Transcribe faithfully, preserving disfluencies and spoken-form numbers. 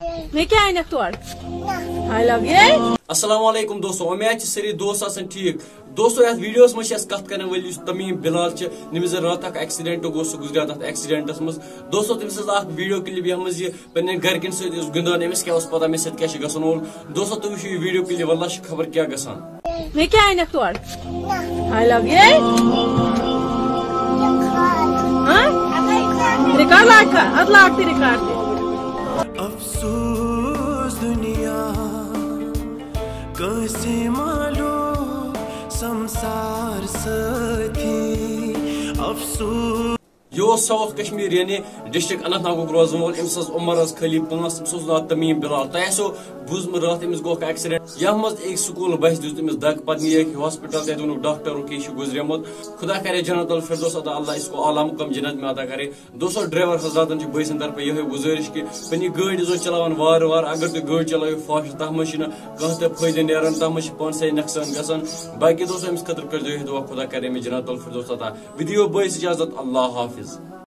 مےٚ کیٛاہ اَنٮ۪کھ تورٕ؟ I love you. السلام علیکم دوستو، امید چھِ سٲری دوست آسان ٹھیٖک۔ دوستو، یتھ ویڈیوس منٛز چھِ أسۍ کتھ کرن وٲلۍ یُس تمیم بلال چھِ، نٔمِس زن راتھ اکھ ایکسیڈنٹ گوٚو، سُہ گُزریو تتھ ایکسیڈنٹس منٛز۔ دوستو، تٔمۍ سٕنٛز اکھ ویڈیو کلپ یتھ منٛز یہِ پننٮ۪ن گرِکٮ۪ن سۭتۍ اوس گِنٛدان، أمِس کیٛاہ اوس پتہ مےٚ سۭتۍ کیٛاہ چھُ گژھان وول۔ دوستو، تُہۍ وٕچھِو یہِ ویڈیو کلپ، واللہ چھِ خبر کیٛاہ گژھان۔ مےٚ کیٛاہ اَنٮ۪کھ تورٕ؟ I love you. ہاں؟ ریکارڈ لاگکھا؟ ادٕ لاگ تہِ ریکارڈ تہِ۔ افسوس دنیا کٲنٛسہِ ما لوٗکھ سمسار سٲتھی۔ افسوس۔ یہِ اوس ساؤتھ کشمیر، یعنی ڈسٹرکٹ اننت ناگُک روزن وول۔ أمِس ٲس عمر ٲس خٲلی پانٛژھ، أمِس اوس ناو تمیم بلال۔ تۄہہِ آسیو بوٗزمُت، راتھ أمِس گوٚو اکھ ایکسیڈنٹ، یتھ منٛز أکۍ سکوٗل بسہِ دیُت أمِس دکہٕ، پتہٕ نِیہِ أکۍ ہاسپٹل، تتہِ ووٚنُکھ ڈاکٹرو کہِ یہِ چھُ گُزریومُت۔ خدا کرے جنت الفردوس عطا، اللہ اس کو اعلیٰ مقام جنت میں عطا کرے۔ دوستو، ڈرائیور حضراتن چھِ بٲے سٕنٛدِ طرفہٕ یِہوٚے گُزٲرِش کہِ پننہِ گٲڑۍ ٲسۍزیو چلاوان وارٕ وارٕ۔ اگر تُہۍ گٲڑۍ چلٲیِو فاسٹ، تتھ منٛز چھُنہٕ کانٛہہ تہِ فٲیدٕ نیران، تتھ منٛز چھِ پانسٕے نۄقصان گژھان۔ باقی دوستو، أمِس خٲطرٕ کٔرۍزیو یہِ دعا، خدا کرے أمِس جنت الفردوس عطا۔ ویڈیو بٲیِس اجازت، اللہ حافظ۔